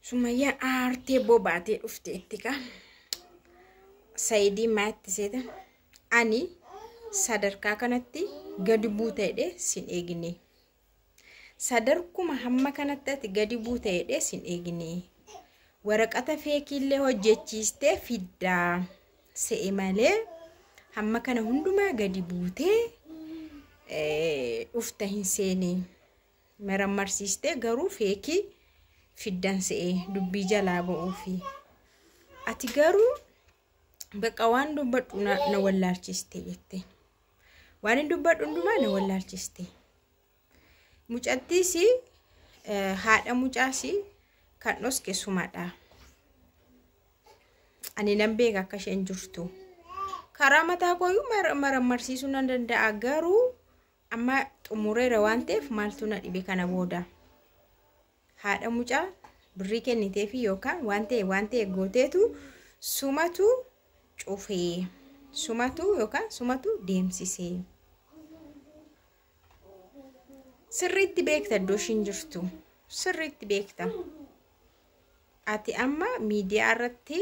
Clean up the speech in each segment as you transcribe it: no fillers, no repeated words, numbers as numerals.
Sumayyaan aartee bobaatee dhufteetti ka. Sayidii maatti seeta. Ani sadarkaa kanatti gadi buuta jedhee sin eegne. Sadarkuma hamma kanatti ati gadi buuta jedhee sin eegne. Waraqata feekiillee hojjechiistee fiddaa se'e malee hamma kana hundumaa gadi buutee dhufta hin seene. Marammarsiistee garuu feekii fiddan se'e dubbii jalaa ba'uufi. Ati garuu bakka waan dubbadhu na wallaalchiste jette. Waan hin dubbadhu hundumaa na wallaalchiste. Mucattiis haadha mucaas kan dhoske sumadha. Ani nan beeka akka isheen jirtu. Karaa mataa kooyyuu marammarsiisuu nan danda'a garuu amma xumureera waan ta'eef maaltu na dhibe kana booda. Haadha mucaa birrii kenniteefi yookaan waan ta'e waan ta'e gooteetu sumatu cufee sumatu yookaan sumatu deemsisee. Sirriitti beekta iddoo ishiin jirtu. Sirriitti beekta. Ati amma miidiyaa irratti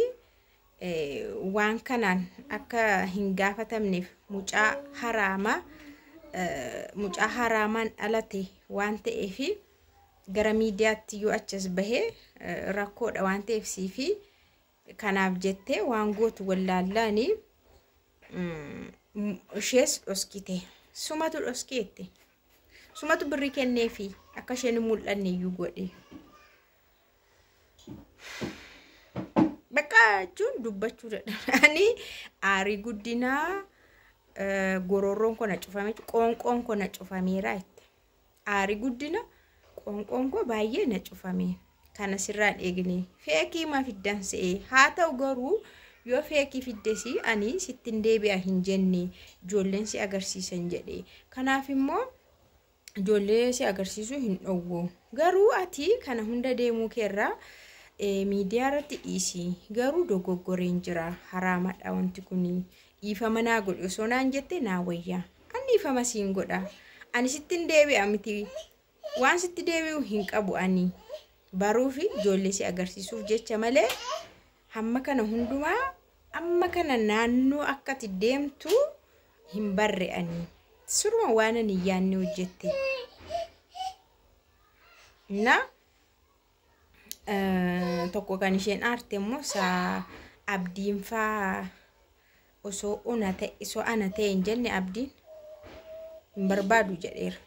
waan kanaan akka hin gaafatamneef mucaa haraamaa mucaa haraamaan dhalate waan ta'eef gara miidiyaatti yoo achas bahee rakkoodha waan ta'eef siifi kanaaf jettee waan gootu wallaallaanii ishees dhoskite. Sumatu dhoskeette. Sumatu birrii kenneefi akka isheen hin mul'anne iyyuu godhe. Bakka jechuun dubbachuu dadhabanii aarii guddinaa gororroon koo na cufame qoonqoon koo na cufameera jette. Aarii guddina qoonqoon koo baay'ee na cufame. Kana sirraan eegne feekii ma fiddan se'e haa ta'u garuu yoo feekii fiddesi ani sittin deebi'a hin jenne ijoolleen si agarsiisan jedhe. Kanaaf immoo ijoollee si agarsiisuu hin dhowwu. Garuu ati kana hunda deemuu keerraa miidiyaa irratti dhiisi. Garuu dogoggoreen jira. Haraamadha wanti kuni. Dhiifama naa godhi osoo naan jette naa wayya. Ani dhiifama siin godha. Ani sittin deebi'a miti. Waan sitti deebi'u hin qabu ani. Baruu fi ijoollee si agarsiisuuf jecha malee hamma kana hundumaa amma kana naannoo akka ati deemtu hin barre ani. Suruma waan ani hin yaadne hojjette. Na tokko kan isheen aarte immoo isaa abdiin faa osoo ona ta'e osoo ana ta'e hin jenne abdiin hin barbaadu jedheera.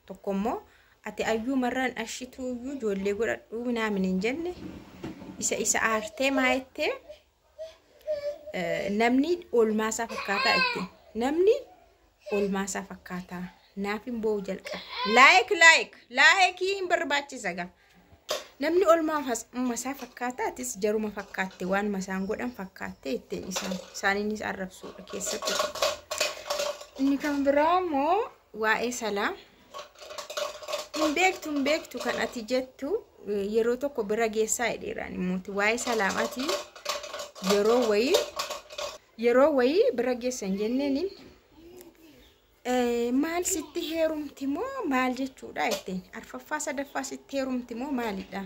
Tokko immoo ati ayyuu marraan ashituu iyyuu ijoollee godhadhuu minaamin hin jenne isa isa aartee maayettee namni oolmaasaa fakkaataa itti namni oolmaasaa fakkaataa naaf hin boo'u jalqabe. Laayik laayik laayikii hin barbaachisa gaa. Namni oolmaa masaa fakkaataa atis jaruma fakkaatte waan masaan godhan fakkaatte ittiin isaan isaaniinis arrabsuudha keessatti. Inni kan biraa immoo waa'ee salaa hin beektu hin beektu kan ati jettu yeroo tokko bira geessaa jedheeraan immooti waa'ee salaam ati yeroo wayii bira geessan jenneeniin maal sitti heerumti moo maal jechuudha jetteen arfaffaa sadaffaa sitti heerumti moo maalidha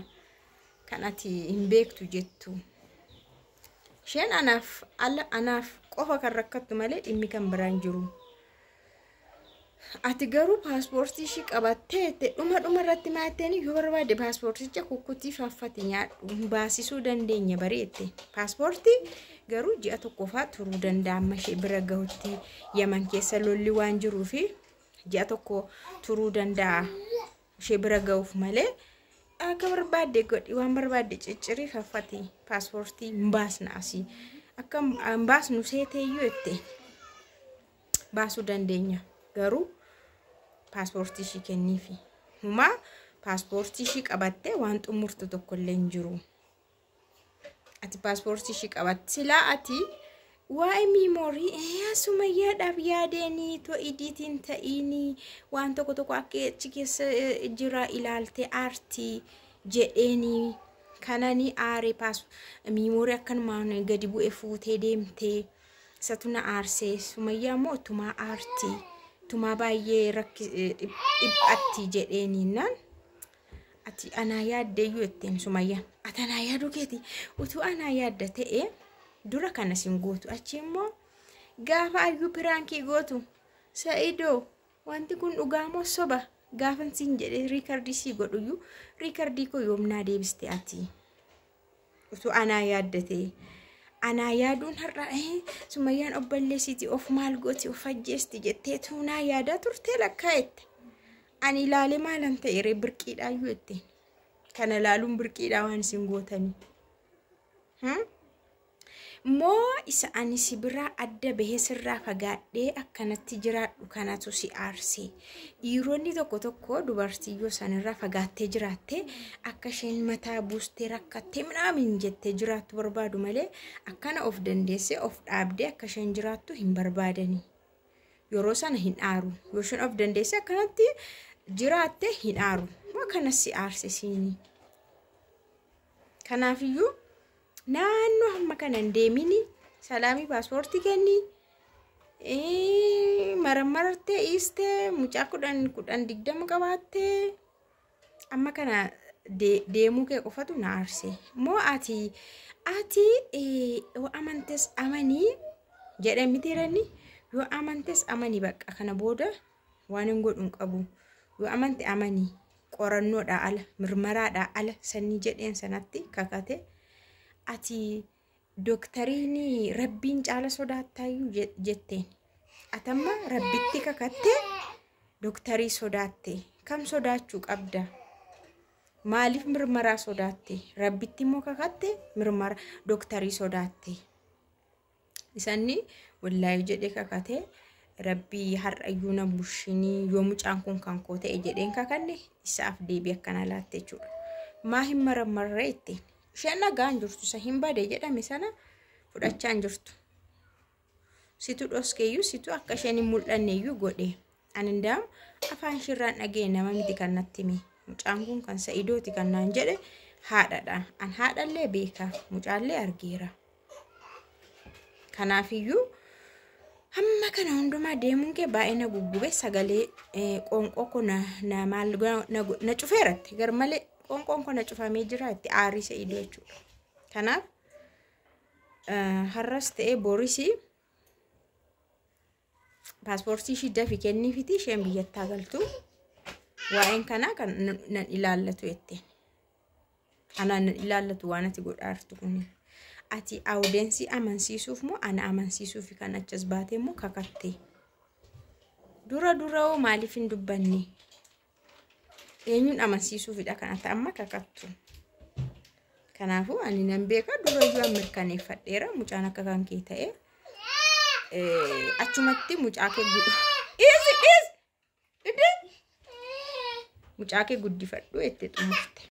kan ati hin beektu jettu. Isheen anaaf ala anaaf qofa kan rakkattu malee dhimmi kan biraan jiru. Ati garuu paaspoortii ishii qabattee jette dhuma dhuma irratti maa jetteen yoo barbaadde paaspoorticha kukkutii faffati nyaadhu baasisuu dandeenya bari jette. Paaspoortii garuu ji'a tokkofaa turuu danda'a amma ishee bira gahutti Yaman keessa lolli waan jiruu fi ji'a tokko turuu danda'a ishee bira gahuuf malee akka barbaadde godhi waan barbaadde ciccirii faffati paaspoortii hin baasna asii akka hin baasnu seeteeyyuu jette baasuu dandeenya garuu paaspoortii ishii kenniifi. Humaa paaspoortii ishii qabattee waan xumurtu tokko illee hin jiru. Ati paaspoortii ishii qabatte silaa ati waa'ee miimoorii sumayyaadhaaf yaadeenii too idiitiin ta'iinii waan tokko tokko akka achi keessa jira ilaaltee aartii jedheenii kananii aaree paas miimoorii akkanumaan gadi bu'e fuutee deemtee isatu na aarsee sumayyaa immoo tumaa aartii tumaa baay'ee dhiphaatti jedheeniinnaan Ati anaa yaaddeeyyuu jetteen Sumayyaan. Ati anaa yaaduu keeti utuu anaa yaadda ta'e dura kana sin gootu. Achi immoo gaafa ayyuu piraankii gootu Sa'idoo wanti kun dhugaa moo soba gaafan siin jedhee riikardii sii godhuyyuu riikardii koo yoomnaa deebiste ati. Utuu anaa yaadda ta'e. Anaa yaaduun har'a Sumayyaan obbolleessiiti of maal gooti of ajjeesti jettee tuunaa yaadaa turtee lakkaa'ette. Ani ilaalee maalan ta'e ree birqiidhaayyuu jetteen. Kana ilaaluun birqiidhaa waan isin gootanii. Moo isa ani si biraa adda bahee sirraa fagaadhee akkanatti jiraadhu kanatu si aarse. Dhiironni tokko tokko dubartii yoo sanirraa fagaattee jiraatte akka isheen mataa buustee rakkattee minaamin jettee jiraattu barbaadu malee akkana of dandeessee of dhaabdee akka isheen jiraattu hin barbaadani. Yeroo sana hin aaru. Yoo isheen of dandeessee akkanatti jiraatte hin aaru. Moo kanas si aarse siini. Kanaafiyyuu naannoo hamma kana hin deemini salaamii paaspoortii kenni marammartee dhiistee mucaa 10 10 20 qabaattee amma kana deemuu kee qofatu na aarse. Moo ati yoo amantes amanii jedhe mitiirani yoo amantes amanii bakka kana booda waan hin godhu hin qabu. Yoo amante amanii qorannoodhaa ala mirmaraadhaa ala sanii jedheen sanatti kakate. Ati dooktariin rabbiin caala sodaattaayyuu jetteen. Atamma rabbitti kakattee dooktarii sodaatte. Kam sodaachuu qabda? Maaliif mirmaraa sodaatte? Rabbitti immoo kakatte mirmara dooktarii sodaatte. Isanni wallaahi jedhee kakatee rabbii har'ayyuu na bushinii yoo mucaan kun kan koo ta'e jedheen kakanne isaaf deebii akkana laatte jechuudha. Maa hin marammarree ittiin. Isheen nagaa hin jirtu isa hin bade jedhame sana fudhachaa hin jirtu. Situ dhoskeeyyuu situ akka isheen hin mul'anneeyyuu godhe. Ani ndaam afaan ishirraan dhaga'e nama miti kan natti hime. Mucaan kun kan Sa'idooti kan naan jedhe haadhadha. An haadhallee beeka mucaallee argeera. Kanaafiyyuu hamma kana hundumaa deemuun kee baay'ee na guggube sagalee qoonqoo koo na maal na cufeeratti garmalee qoonqoon koo na cufamee jira itti aarii Sa'idoo jechuudha. Kanaaf har'as ta'ee boris paaspoortii ishii dafi kenniifiti isheen biyyattaa galtu waa'een kanaa kan nan ilaallatu jetteen. Anaan nan ilaallatu waan ati godhaartu kuni. Ati awudensii amansiisuuf moo ana amansiisuuf kan achas baatee moo kakatte? Dura dura hoo maaliif hin dubbanne? Eenyuun amansiisuufidha kan ati amma kakattu? Kanaafuu ani nan beeka dura iyyuu an mirkaneeffadheera mucaan akka kan kee ta'e. Achumatti mucaa kee dhiisi dhiisi mucaa kee guddifadhu jettee xumurte.